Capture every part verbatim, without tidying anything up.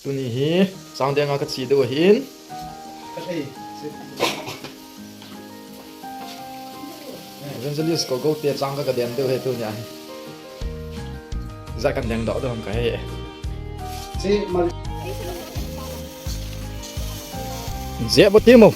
Tuni hi chang deng a kache diu ahin. Evangelist Gogo te chang ka, ka den diu ahi tuni a hi. Ijat kan deng doh diu ham kahe. Jeh bo ti mo.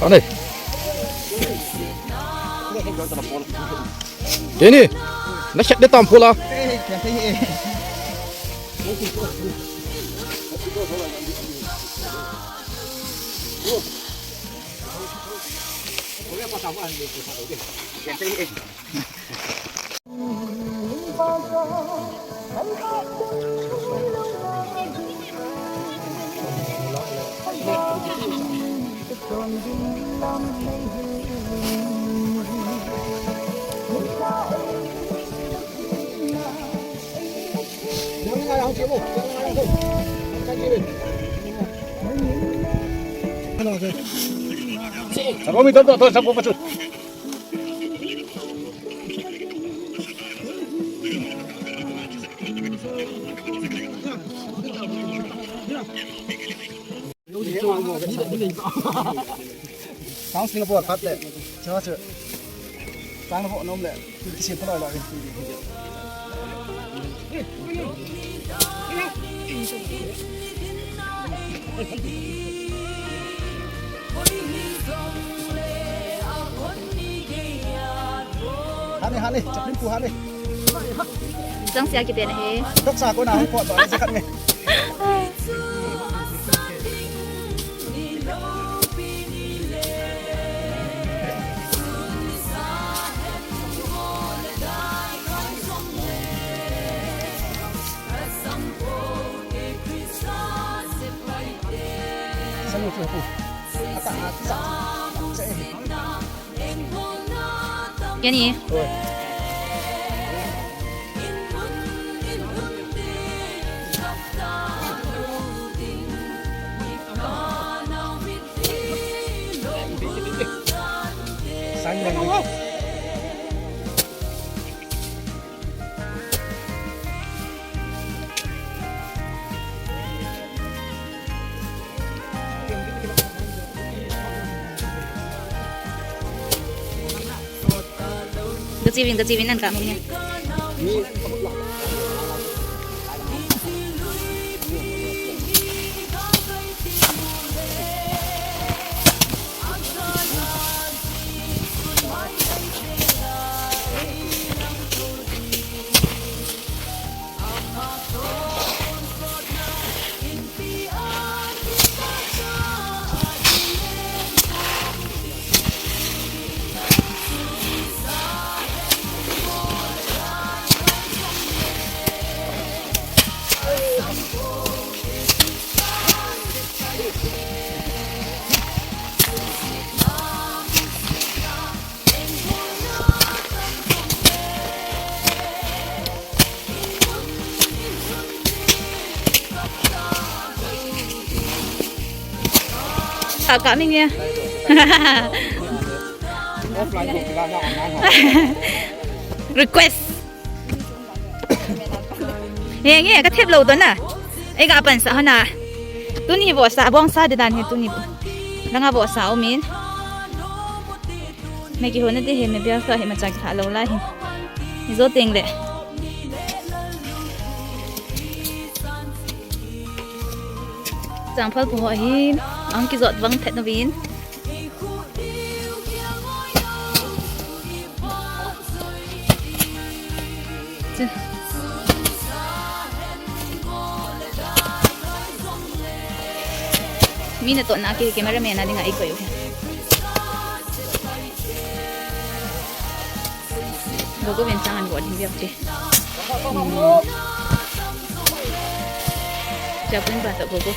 Ani. Keni. Na chat de tam pula. Sang Singapore khat le. Chang chu. Chang na ho nom le. Kisi pa loi loi. Hani, hani, Chaplin pu hani. Chang sia kiti na he. Tok sa ko na hung ko to sa khat nge. Keni. Ka chiwin, ka chiwin nan ka mong niya. Ka, ka ming ya. Request. He nge, ka thep lou to na. Ei ka pan sa hana. Tuni vohsa, bongsa di dan hi tuni. Langa vohsa umin. Me kihona di hi, me bial to hi, me chang kha lou lai hi. Hi jo teng le. Changphal pu ho hi, ang kijot vang phet na vin. Chu. Mi natohna kei cameraman a dinga eikoi u hi. Gogo vin chang an go ding vek che. Chapun pa to gogo.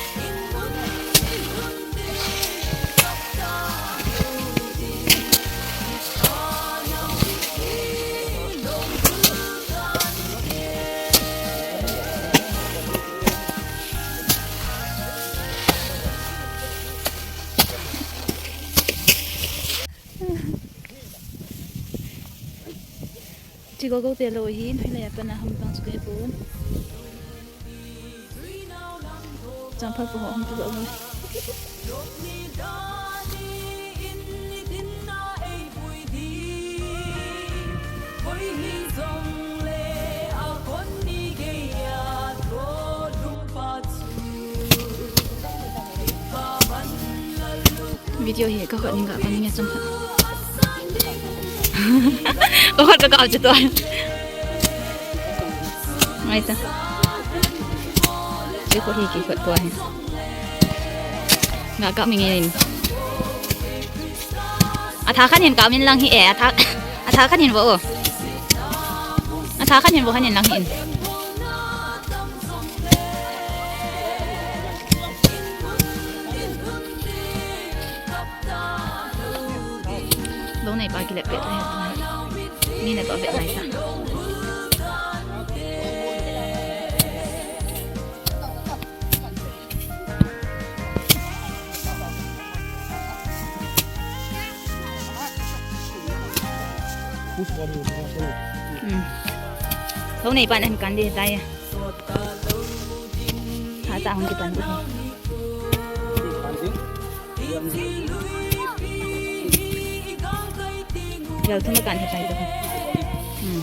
Chi gogo te lo hi, noi la ya pa na ham pang su ke pun. Chang pha ko hom tu lo. Video hi ka khot ning ka pa ning chang pha. Ka khot ka ka chu to. Ngai ta. Chu ko hi ki khot ko hi. Nga ka mi ngin. A tha khan hin ka min lang hi e, a tha, a tha khan hin vo o. A tha khan hin vo khan hin lang hin. Lo nei pa ki le pet le. Ni na to pet lai ta. Hmm. Lo nei pa na kan de tai. Ha ta hung ki tan. Yau thum kan he pai to. Hmm.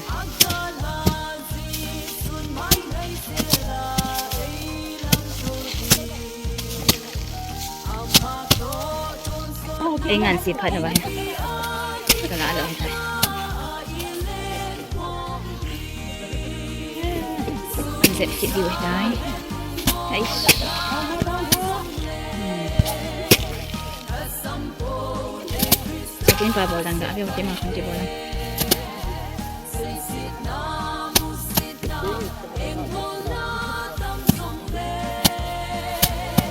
Ei ngan si phat na ba he. Ka la lo he tai. An zep kit diu tai. Ai. Chicken pa bol dan ga, abe hote ma kan ti bol dan.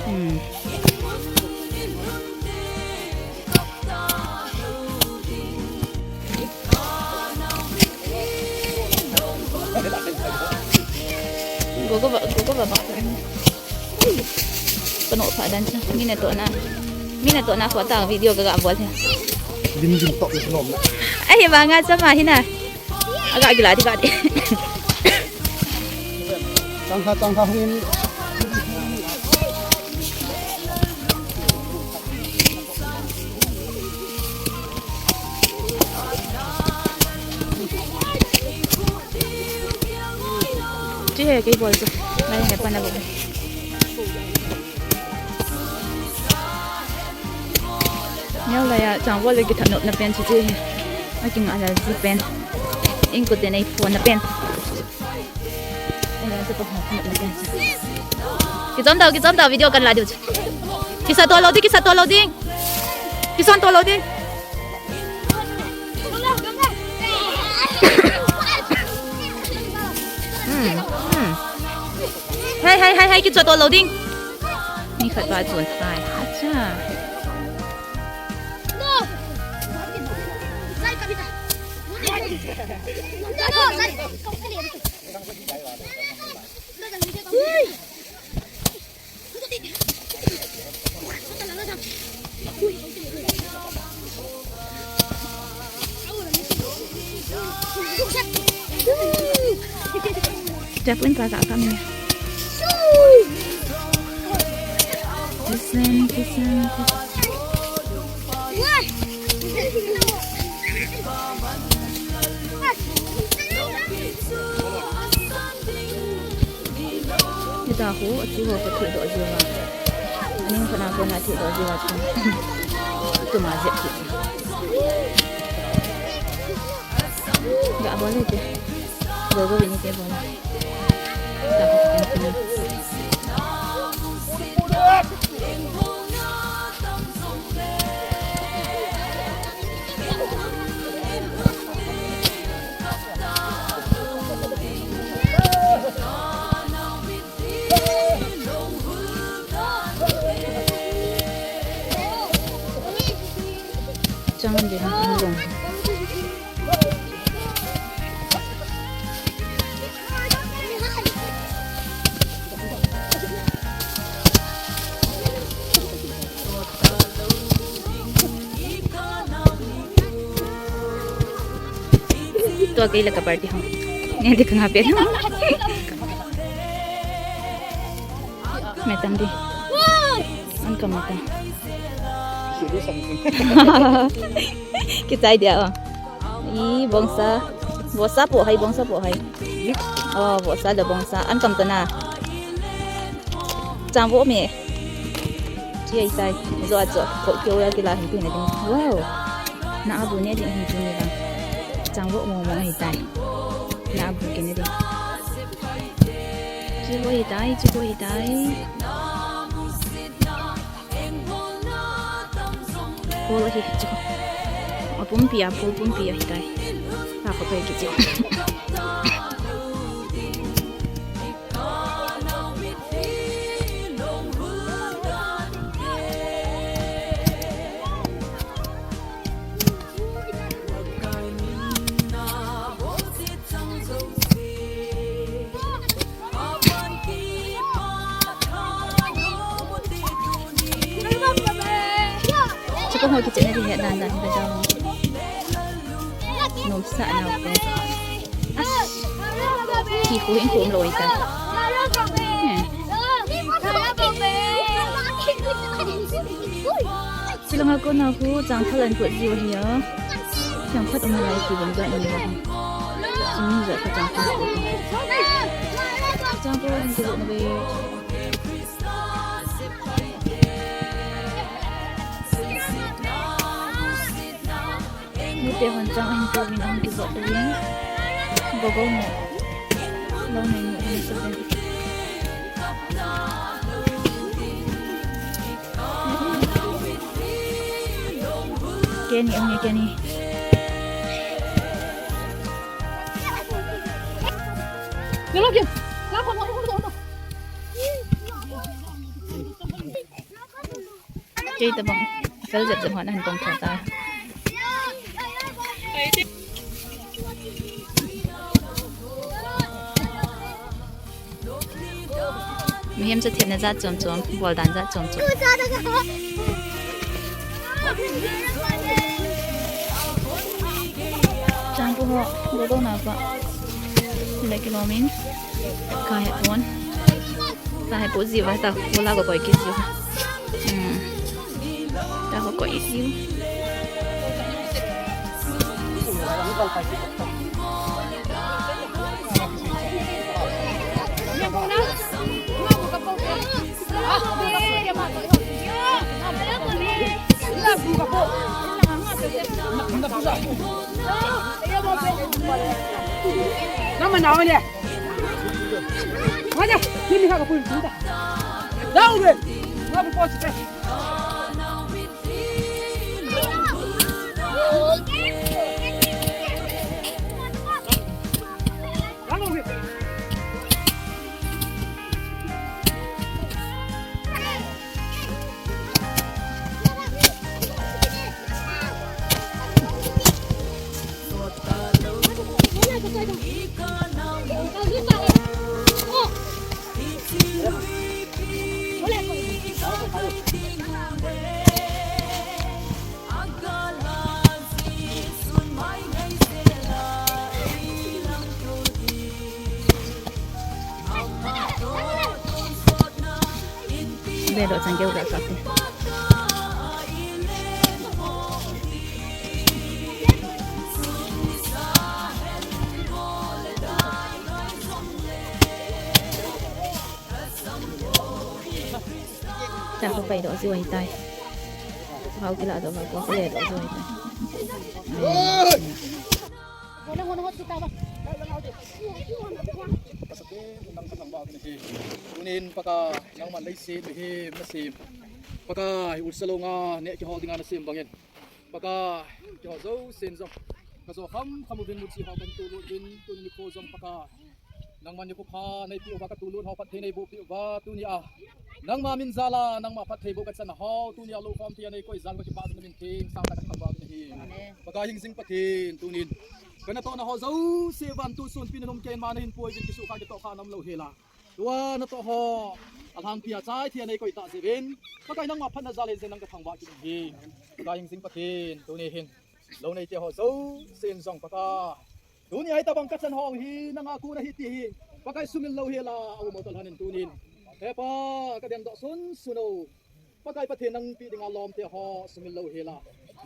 Hmm. Gogo ba, gogo ba ba. Pano pa dan sa. Mi natohna. Mi natohna photo video ka ga bol he. Lim lim tok is nom. Ai ba nga sa ma hina. Aga gila di ka di. Tang ha, tang ha hungin. Chi he kei bol chu. Ngai he pa na bol. Neo la ya chang bol le ki thanop na pen chi chi he. A ki nga la ji pen. Ing ko te nei phone na pen. Kichom tau, kichom tau, video kan la diu. Kisa to lo ding, kisa to lo ding. Kisa to lo ding. Hmm, hmm. Hai, hai, hai, hai, kichom to lo ding. Ni khat ba chun hai. Acha. Japun pa ka kami. Listen, listen, listen. Hita khu, achu ho ka thil doh jiu va. Aning khana kona thil doh jiu va chu. Tuma jep thil. Ga bol le te. Go go vini te bol. Hita khu ka thil. Ang din, ang long. Tua kei la ka party ho. Nge di ka nga pe. Metam di. An ka mata. Kichai dia o. I bongsa. Bongsa po hai, bongsa po hai. O, bongsa le bongsa. An kam to na. Chang vo me. Chi ai tai. Zo a zo. Ko keu ya kila hin tu ne ding. Wow. Na abu ne ding hin tu ne ding. Chang vo mo mo ai tai. Na abu ke ne ding. Chi vo ai tai, chi vo ai tai. Phul ahi chu. A pumpi a, phul pumpi ahi tai. A ko pe ki chu. Chupa ho kichena di het dan dan ka jao. Nom sa na pe. As. Ki khu in khu um lo ita. Hmm. Silanga ko na khu chang phalan ko ji wa hi ya. Chang phat um lai ki bang da in wa. Simi ja ka chang phat ko. Chang phat ko na be. Nute hon chang ahin tou vin ahung kivot uvin. Gogo mo. Lo nei mo ahin tou vin. Kenny, ahung e Kenny. Kei tabang. Kal jep jep hon ahin kong tho ta. Mihem chu themna jat chom chom, bol dan jat chom chom. Chang pu ho, do do na pa. Le kilomin. Ka he pon. Ta he po jiu va ta, po la ko koi kit jiu. Hmm. Ta ko koi jiu. Nama nawa le. Wala, ni ni ka ko pun ta. Dawo be. Wa ko ko. Be do chang keu ga ka. Ta ko pai do jiu ahi tai. Hau kila do ma ko le do jiu ahi tai. Tunin Pakai, nangman leiset mihem nasem. Pakai, ulsa longa neh kihol dinga nasem bangin. Pakai, keiho jousen jong kajo kham kham uvin, munchi ho kan tolut uvin, tuni nikho jong Pakai, nangman nikho pha neipeh uva, katolut ho phatthei neiboh peh uva, tunia Nangma min jal a, nangma phatthei boh kachan ho, tunia loukhom thei a neikoi jal kakipah uvin, namin theng sangtah kathangvah uvin ahi. Pakai hingjing Pathen, tunin kanatohna ho jouse vantuh sunpi nanom kei in ma nahin pui uvin, kisuhkhah kitohkhah naum lou hel a, tua natoh ho alhangpi a chai thei a neikoi tah jeh uvin, Pakai nangma phatna jal a jeng nang kathangvah kit in ahi. Pakai hingjing Pathen, tuni hin lou neite ho jousen jong Pakai, tuni a hitabang kachan ho hi nanga kon ahi ti hi Pakai sumil lou hel a aum u toh lhon in tunin, He Pa, kadengdoh sunsun u, Pakai Pathen nang pe dinga lomte ho sumil lou hel a,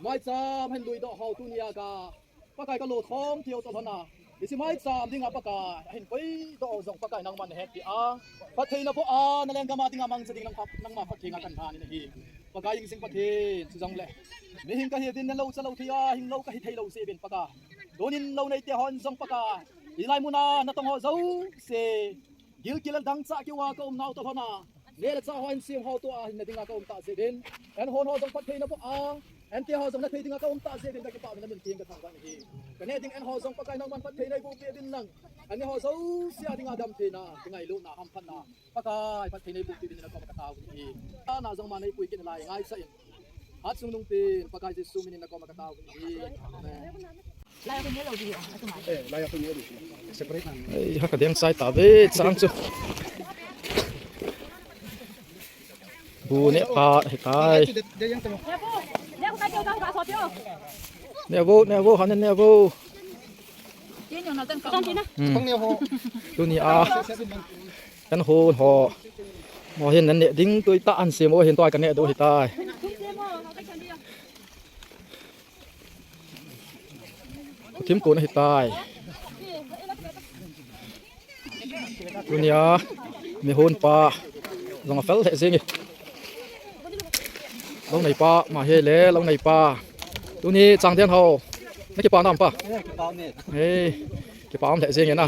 maicham hin luidoh ho tunia ka Pakai kalo thom thei u toh lhon a, hiche maicham dinga Pakai ahin koidoh u jong Pakai nangman nahetpi a, phatthei naboh a, na lenggam a dinga mangcha ding nangma phatthei nga kanlhan in ahi. Pakai hingjing Pathen, chujongle mihem kahiuvin, neilou chalou thei a hinglou kahi theilou jeh uvin Pakai, tunin lou neite hon jong Pakai, hilai muna natong ho jouse gilkel le dangchah keu a kaumnau toh lhon a, neh le chah ho in sem ho toh a hinna dinga kaum tah jeh uvin, an hon ho jong phatthei naboh a, ante ho jong nathei dinga kaum tah jeh uvin kakipah uvin, namin theng kathangvah in ahi. Kaneh ding an ho jong Pakai nangman phatthei neiboh peh uvin lang, an ho jouse a dinga damtheina, kingailutna, hamphatna, Pakai phatthei neiboh peh uvin nakoma katao uvin ahi. Ana jong ma neipui kit nalai ngaisah in, Hatchungnung pen Pakai Jesu min in nakoma katao uvin ahi. Amen. Ei, ha kadeng sai tave, chang chu. Bu neh phat ahitai. Neh vo, neh vo, hanin neh vo. Hmm. Tunia an hon ho, mo hin nan neh ding tui tah an sem u hin tua kaneh diu ahitai. Thim kon ahitai. Tunia mihon pa jong afel lheh jenge. Lou neipa, ma hi le lou neipa. Tuni chang den ho. Nakipah nam pa? Ei, kipah um lheh jenge na.